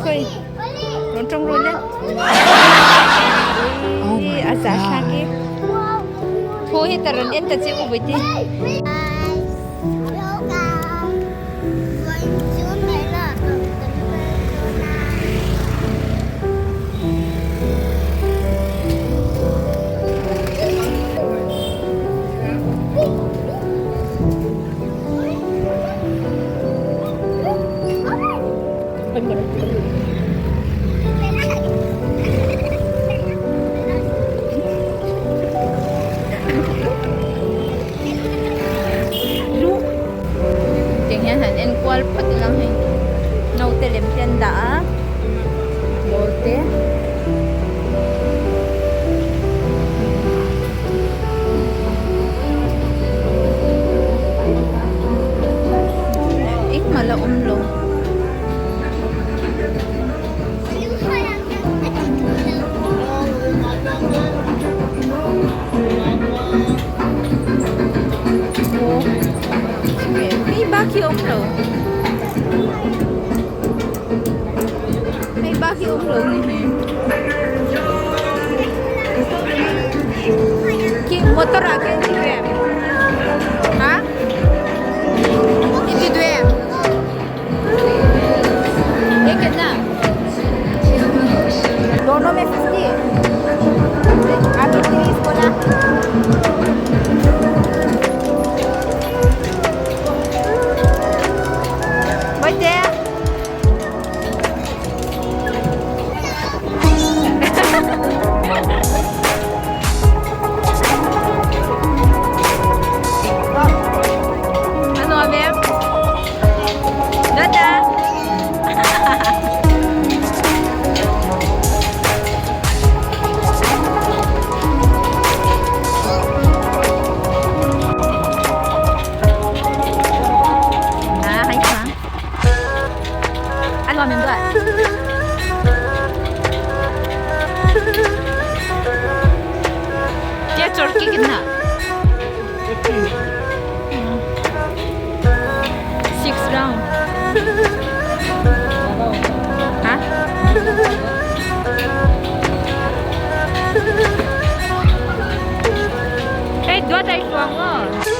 khawi rawn tawng ru le ui a za thlak i thu hi ta rawn en ta che u vawi te. Tiang hian han en kual phawt ila hei naute lem te an dah a ball te. Engmah la awm lo. Hei bak hi awm lo. Hei bak hi awm lo ni hi. Khi motor ah khian ti duh em? Ha? I ti duh em? He kenna? Dono me 50. A 50 is kola. Boite. A nuam em? Dada! À, hay quá. Ăn ngon miếng vậy. Tia chor ki kitna? Six round. Hả? Hey, dua dai tuang mo.